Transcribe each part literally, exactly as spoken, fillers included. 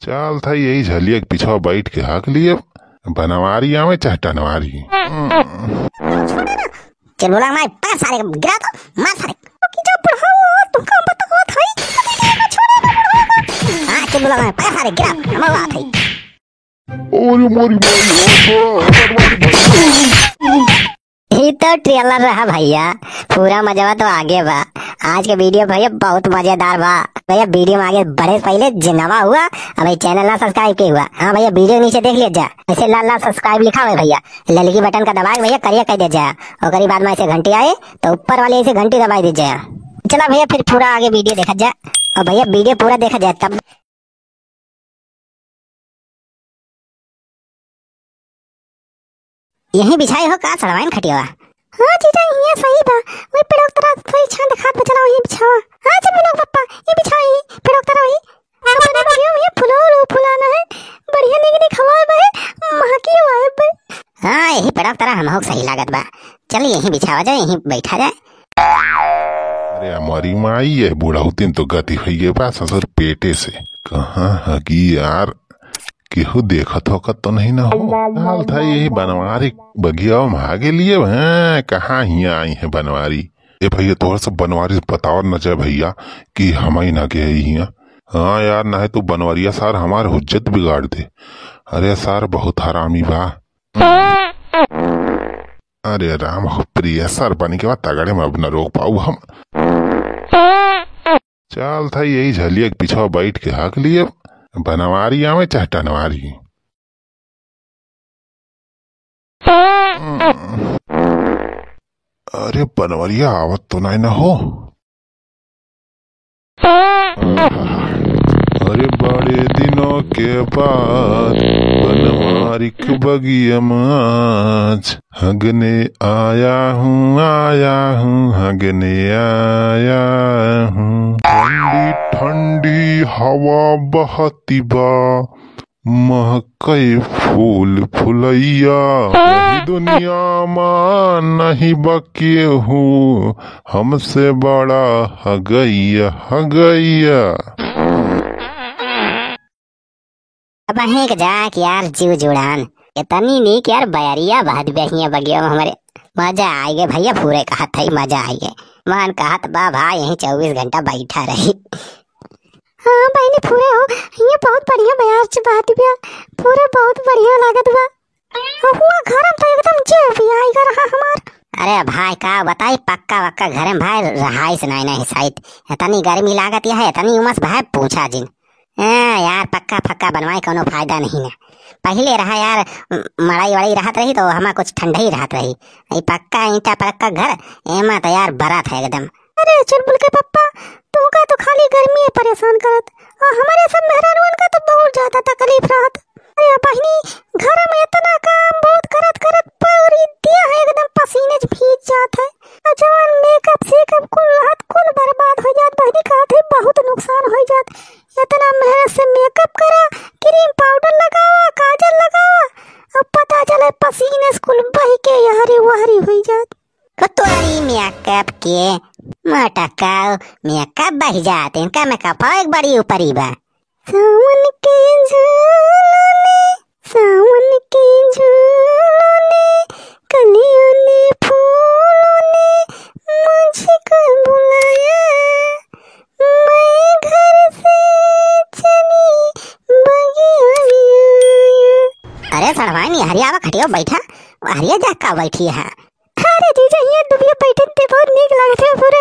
चल था यही झलिया के पीछवा बैठ के हक लिए, बनवारी आवे चाहे टनवारी। छोड़ ना। चल बोला, मैं पकड़ सारे, गिरा तो, मार सारे। कि जब बुढ़ाओ, तुमका हम बतावत हई। छोड़े ना बुढ़ाओ को। हाँ, चल बोला, मैं पकड़ सारे, गिरा, हम बात हई। अरे मोरी माई, ओ छोड़ा, हमारी भाई। ई तो trailer रहा भैया, पूरा मजवा तो आगे बा। आज के video भैया बहुत मजेदार बा। भैया video में आगे बढ़े से पहिले जे नवा हुआ, अबे channel ना subscribe के हुआ। हाँ भैया, video नीचे देख लिया जा, ऐसे लाल लाल subscribe लिखा हुआ है भैया, ललकी button का दबाए भैया, करिया कह दे जा। ओकरी बाद में ऐसे घंटी आए तो ऊपर वाली ऐसे घंटी दबाई दे जा। चला भैया फिर पूरा आगे video देखा जा, और भैया video पूरा देखा जाए तब। यहीं बिछाए हो का सड़वाइन खटियावा? हाँ जीजा, यहीं सही बा। वही पेड़ों की तरह थोड़ी छांव दिखात बा, चला वहीं बिछावा। हाँ चल मिनोग पप्पा, ये बिछावा, यहीं पेड़ों की तरह वहीं। अपने बगिया में फुलौल फुलाना है, बढ़िया निक निक हवा बहे, महकी हवा बहे। हाँ, यही पेड़ों की तरह हमहू के सही लागत बा। चल यहीं बिछावा जाए, यहीं बैठा जाए। अरे हमारी माई, ये बुढ़ौतिन तो गति होई गए बा ससुर पेटे से। कहाँ हगी यार, केहू देखत होकत तो नहीं ना हो? हाल था यही बनवारी बगिया में आगे लिए हैं, कहाँ हियाँ आई है बनवारी? ए भैया, तोहर सब बनवारी बतावत न जाए भैया कि हम ही ना गए हियाँ। हाँ यार, नहीं तो बनवरिया सार हमार हुज्जत बिगाड़ दे। अरे सार बहुत हरामी बा। अरे राम हो प्रिय, सर बनी के बाद तगड़े में अब न रोक पाऊ हम। चल था यही झलिया के पीछवा बैठ के हक लिए, बनवारी आवे चाहे टनवारी। अरे बनवरिया आवत तो नहीं ना हो। अरे बड़े दिनों के बाद बनवारिक बगिया में आज हगने आया हूँ, आया हूँ, हगने आया हूँ। ठंडी ठंडी हवा बहती बा, महकई फूल फुलैया। यही दुनिया मा नहीं बा केहू हमसे बड़ा हगैया, हगैया। अब अहें के जाके यार जीव जुड़ान, इतनी नीक यार बयरिया बहत बहिया बगिया में हमरे। मजा आइगे भैया, पूरे कहत है मजा आइगे। मन कहत बा भाई यहीं चउबीस घंटा बैठा रही। हाँ बहिनी, पूरे हो, ये बहुत बढ़िया बयार च बात बा, पूरे बहुत बढ़िया लागत बा। और हुआ घर में तो एकदम जीव भी आइगा रहा हमार। अरे भाई का बताई, पक्का वक्का घर में भाई रहाइस नहीं नहीं साइत। इतनी गर्मी लागत यह है, इतनी उमस भाई पूछा जिन। हाँ यार, पक्का फक्का बनवाए कौनो फायदा नहीं ना। पहिले रहा यार, म-, मड़ई वड़ई रहत रही तो हमा कुछ ठंडा ही रहत रही। ई पक्का ईंटा पक्का घर, एमा तो यार बरत है एकदम। अरे चुलबुल के पप्पा, तुहका तो खाली गर्मी है परेशान करत, और हमारे सब मेहरारुअन का तो बहुत ज्यादा तकलीफ रहत। अरे बहिनी, घर में इतना काम बहुत करत करत पूरी देह एकदम पसीने से भीज जात है। और जवान मेकअप सेकअप कुल रहत कुल बर्बाद हो जात बहिनी, कहत है बहुत नुकसान हो जात। इतना मेहनत से मेकअप करा, क्रीम पाउडर लगावा, काजल लगावा, अब पता चले पसीने से कुल बह के यहरी वहरी हुई जात। कतोरी मेकअप के मोटका मेकअप बह जात, इनका मेकअप एक बड़ी ऊपरी बा। सावन के झूलों ने, सावन के झूलों ने, कलियों ने, फूलों ने मुझको बुलाया। मैं घर से चली बगिया में आया। अरे सड़वाइन, हरिया आवा खटिया बैठा, हरिया जा का बैठी है। अरे जीजा, ये दुबिया बैठे ते बहुत नीक लागत है पूरे।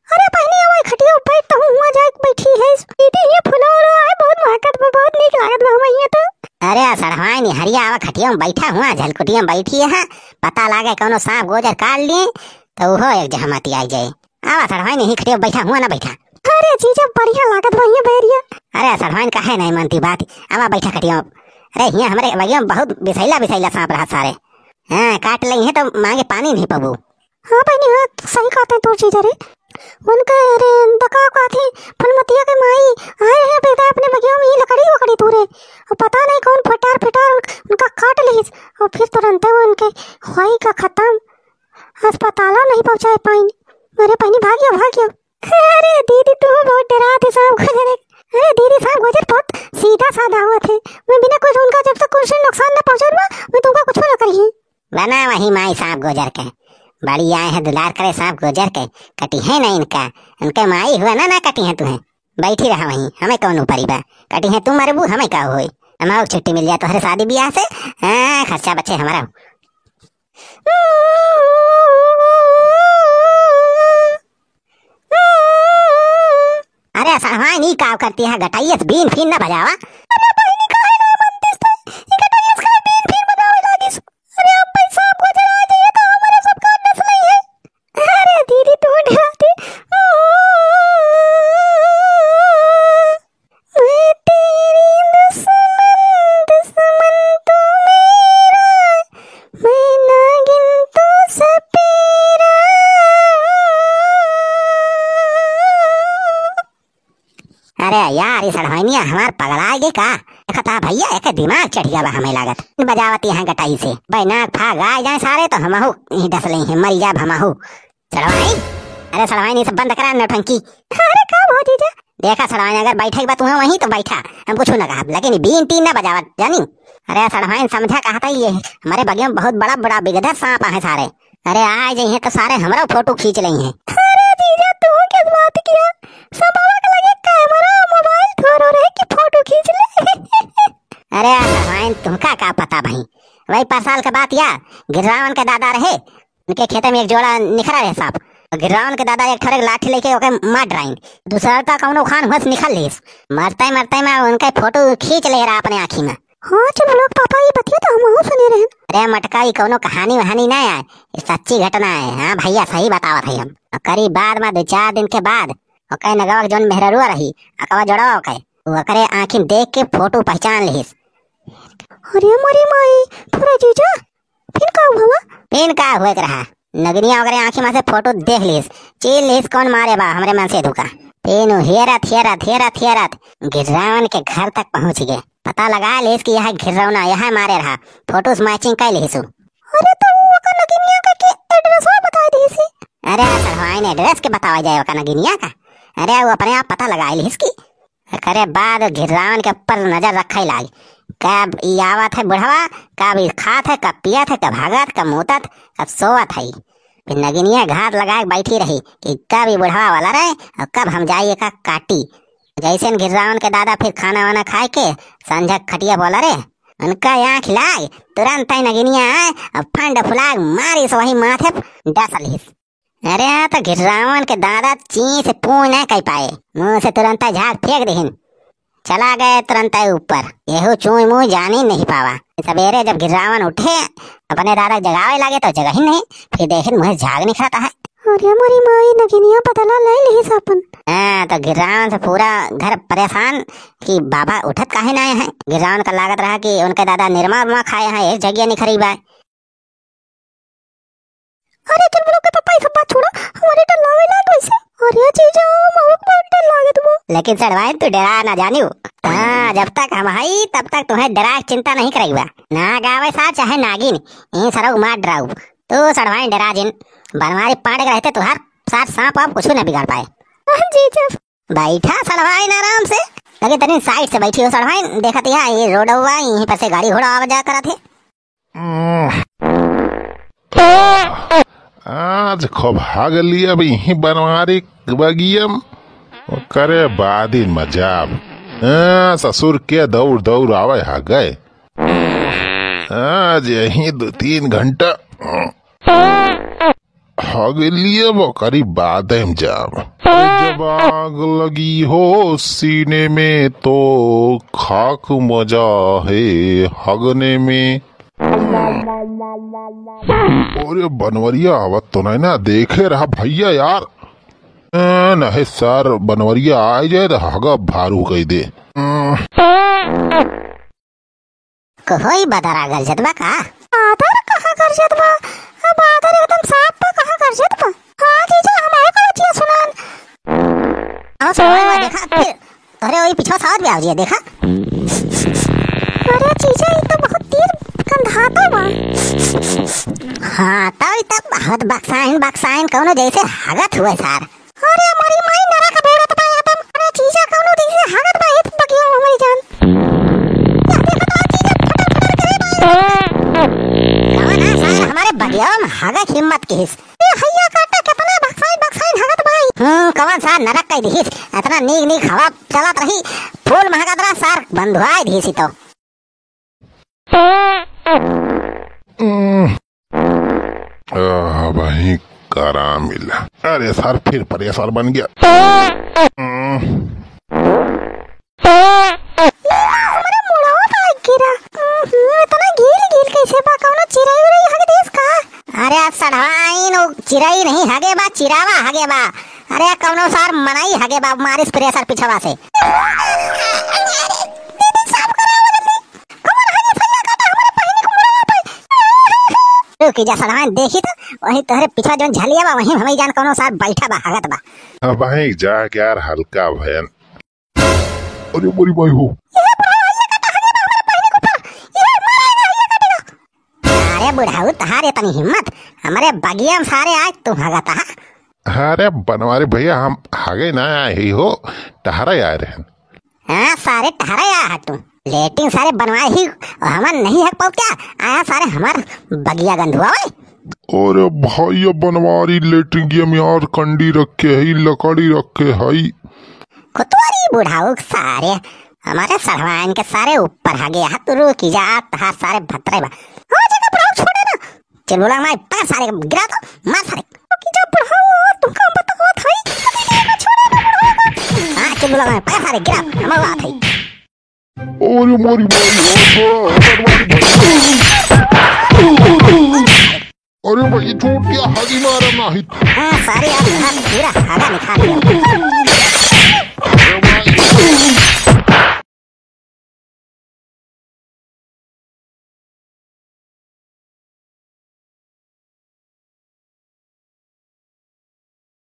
अरे बहिनी, आवा खटिया बैठ तो हुआ जाए बैठी है। दीदी, ये फुलवा उलवा है, बहुत महकत बा, बहुत नीक लागत बा हुआ ये तो। अरे सड़वाइन, हरिया आवा खटिया में बैठा हुआ, झलकुटिया में बैठी है, पता लागे कौनो सांप गोजर काट लिए तो वो एक जहमती आई जाए। आवा सड़वाइन, यहीं खटिया बैठा हुआ ना बैठा। अरे जीजा, बढ़िया लागत बा ये बैरिया। अरे सड़वाइन, काहे नहीं मानती बात, आवा बैठा खटिया। अरे हियाँ हमरे बगिया में बहुत बिसैला बिसैला सांप रहा सारे। हाँ, काट लेंगे तो मांगे पानी नहीं पाबू। हाँ बहिनी, हाँ, सही कहते हैं तोर जीजा रे। उनके रे दका कहते हैं, फुलमतिया के माई आए हैं बेटा अपने बगिया में ही लकड़ी वकड़ी तूरे। और पता नहीं कौन फटार फटार उन-, उनका काट लीस। और फिर तुरंते वो उनके होई का खत्म। अस्पतालो नहीं पहुँचाए पाइन। अरे बहिनी, भागियो, भागियो। अरे दीदी, तू बहुत डरा थे सांप गोजर। अरे दीदी, सांप गोजर बहुत सीधा साधा हुआ थे। मैं बिना कुछ उनका जब तक कुछ नुकसान न पहुँचाऊँ ना, मैं तुमका कुछ न करिए। बना वही माई सांप गोजर के, बड़ी आए हैं दुलार करे सांप गोजर के, कटी है ना इनका, उनके माई हुआ ना, ना कटी है तुम्हें। बैठी रहा वहीं, हमें कौन ऊपरी बा, कटी है तू मरबू, हमें का होई, हमारा छुट्टी मिल जाए तोहरे शादी ब्याह से, हाँ, खर्चा बचे हमारा। अरे सड़वाइन, ई का करती है, गटइया से बीन फीन न बजावा। अरे बहिनी, काहे ना मनतिस त, ई गटइया से काहे बीन फीन बजावे लागिस? अरे अब भाई साहब को जरा आ जाइए तो हमारे सब का नस नहीं है। अरे दीदी, तू डरा दे। मैं तेरी दुश्मन, दुश्मन तू मेरा, मैं नागिन तू सपेरा। अरे यार, ई सड़वाइनिया हमार पगला गे का? देखा था भैया, एक दिमाग चढ़ गया बा हमें लागत। बजावती हैं गटाई से। भाई नाक फाग आ जाए सारे तो हमहू ही डस लें हैं, मर जाब हमहू। सड़वाइन? अरे सड़वाइन, ई सब बंद करा नौटंकी। अरे का भो जीजा? देखा सड़वाइन, अगर बैठे के बा तुहें वहीं तो बैठा, हम कुछ ना कहब, लेकिन बीन तीन ना बजावत, जानी? अरे सड़वाइन, समझा कहा था ये, हमारे बगिया में बहुत बड़ा बड़ा बिगधर सांप आहे सारे। अरे आ जाइए तो सारे हमरो फोटो खींच लें हैं। अरे जीजा, तू किस बात किया? सब अलग अलग कैमरा, मोबाइल थोड़ो रहे कि फोटो खींच ले। अरे सड़वाइन, तुमका का पता भाई, वही परसाल के बात या, गिर्रावन के दादा रहे, उनके खेते में एक जोड़ा निखरा रहे सांप। तो गिर्रावन के दादा एक ठोरे लाठी लेके ओके मार डराइन। दूसरा का कौनो खान होश निकल लिस। मरते मरते में उनके फोटो खींच ले रहा अपने आँखी में। हाँ, चुप लोग पापा, ई बतिया तो हमहू सुने रहन। अरे मटका, ई कौनो कहानी वहानी ना आए, ई सच्ची घटना है। हाँ भैया, सही बतावत है हम। ओकरी बाद में दो चार दिन के बाद ओके नगवा के जौन मेहररुआ रही, अकवा जोड़वा ओके, उ ओकरे आँखी में देख के फोटो पहचान लिहिस। अरे मोरी माई, तोरा जीजा, फिर का हुआ? फिर का हुए के रहा? नगिनिया ओकरे आँखी में से फोटो देख लिस, चीन लिस कौन मारे बा हमरे मन से धोखा। फिर उ हेरत, हेरत, हेरत, हेरत गिर्रावन के घर तक पहुँच गए। पता लगा लिस कि यह गिर्रौना, यह मारे रहा। फोटो से मैचिंग कर लिस उ। अरे तो उ ओकर नगिनिया का के एड्रेसवा बता दिस। अरे सड़वाइन, एड्रेस के बतावा जाए ओकर नगिनिया का? अरे उ अपने आप पता लगा लिस कि एकरे बाद गिर्रावन के ऊपर नजर रखे लाग। कब ई आवत है बुढ़वा, कब ई खात है, कब पियत है, कब भागत, कब मूतत, कब सोवत है। फिर नगिनिया घात लगा के बैठी रही कि कब ई बुढ़वा वाला रहे और कब हम जाइए का काटी। जैसे न गिर्रावन के दादा फिर खाना वाना खाए के संझा खटिया बोला रे, उनका आँख लाग, तुरंत ही नगिनिया आए और फंड फुलाग मारिस वही माथे डस लिस। अरे, हाँ तो गिर्रावन के दादा चीं से पूं न कह पाए, मुँह से तुरंत झाग फेंक दिहिन। चला गए तुरंत ऊपर, यहू चूं मुँह जानी नहीं पावा। सवेरे जब गिर्रावन उठे, अपने दादा के जगावे लागे तो जगह ही नहीं, फिर देखे मुँह झाग निकलता है। अरे मोरी माई, नगिनिया बदला ले लिहिस अपन। हाँ, तो गिर्रावन से पूरा घर परेशान कि बाबा उठत काहे ना आए हैं। गिर्रावन का लागत रहा कि उनके दादा निरमा उरमा खाए हैं, इस जगह निखरी बा। अरे चुलबुल के पापा, ई सब बात छोड़ा, हमारे डर लागे लाग वैसे। अरे जीजा, महुक बहुत डर लागत बा। लेकिन सड़वाइन, तू डरा ना जानियो। हाँ, जब तक हम हई तब तक तुम्हें डरा के चिंता नहीं करेगा। नाग आवे सार चाहे नागिन, इन सरोग मार डराऊ। तू सड़वाइन डरा जिन, बनवारी पांडे के रहते तुहार सार सांप वाप कुछ न बिगाड़ पाए। हाँ जीजा। बैठा सड़वाइन आराम से, लेकिन तनी साइड से बैठी हो सड़वाइन, देखत या ये रोडवा, यहीं पर से गाड़ी घोड़ा आवा जा करत है। आज खूब हग लिया अब यहीं बनवारी बगियम, ओकरे बादिन मजाब। हाँ, ससुर के दौड़ दौड़ आवे हगे। आज यहीं दो तीन घंटा हग लिया, ओकरी बादे में जाब। जब आग लगी हो सीने में तो खाक मजा है हगने में। अरे बनवरिया आवत तो नहीं ना, देखे रहा भैया यार। ए, नहीं सर, बनवरिया आ जाए तो हगा भारू कह दे। कोई बदरा गरजत बा का? बादर कहाँ गरजत बा? अब बादर एकदम साफ बा, कहाँ गरजत बा? हाँ जीजा, हमारे को बचिया सुनान। आओ सुनान बा, देखा, फिर तोहरे वही पिछवा सावत भी आओ जी, देखा। अरे जीजा, ये तो बहुत तीर कंधाता बा। हाँ, तो ये तो बहुत बक्साइन, बक्साइन कौनो जैसे हगत हुए सार। अरे मोरी माई, नरक भेड़त बा एकदम। अरे जीजा, कौनो जैसे हगत बा, ये तो बगिया हमारी जान। हिम्मत किहिस। ए, हइया काटा, केतना भक्साइन, भक्साइन हगत बाई। हम्म, कवन सार नरक कइ दिहिस, एतना नीक, नीक हवा चलत रही, फूल महकत रहा, सार बंधुआइ दिहिस ही तो। उम्म। आह, भाई, कराम मिला। अरे सार, फिर प्रेशर बन गया। उम्म। हमरे मुड़वा पे गिरा। उम्म, इतना गील गील कैसे बा? कौनो चिरई उरई हग देस का? अरे सढ़वाइन, उ चिरई नहीं हगे बा, चिरावा हगे बा। अरे कौनो सार मनई हगे बा, मारिस प्रेशर पिछवा से। दीदी, साफ करावा जल्दी। कौन हगे सैया काटा हमरे बहिनी के मुड़वा पे? रुकी जा सढ़वाइन, देखी तो, वही तोहरे पिछवा जौन झलिया बा, वही हमई जान कौनो सार बैठा बा, हगत बा। अब भाई जा के यार, हल्का भयन। अरे मोरी माई हो। अरे बुढ़ाऊ, तहारे तनी हिम्मत, हमरे बगिया में सारे आज तू हगत हा। अरे बनवारी भैया, हम हगे ना आए ही हो, टहरे आए रहन। हाँ, सारे टहरे आए हा तू। लेटिन सारे बनवाए ही, हमन नहीं हग पाऊ क्या? आया सारे हमार बगिया गंधुआवे। अरे भाई, ये बनवारी लेटिन गिया में यार कंडी रखे हई, लकड़ी रखे हई। कुतवारी बुढ़ाऊ सारे, हमारे सढ़वाइन के सारे ऊपर हगे हा, तू रुकी जा, तहार सारे भतरे बा। हो जगह बुढ़ाऊ छोड़े ना। चुलबुला माई, पकड़ सारे, गिरा तो, मार सारे। रुकी जा बुढ़ाऊ, तुमका हम बतावत हई। छोड़े ना बुढ़ाऊ। हाँ, चुलबुला माई, पकड़ सारे, गिरा, हम बात हई। अरे मोरी माई, अरे, अरे, अरे, अरे। अरे भाई, चोटिया हगी मारा नाही। हाँ, सारे यार, यहाँ पूरा हगा निकाल दिया। अरे भाई।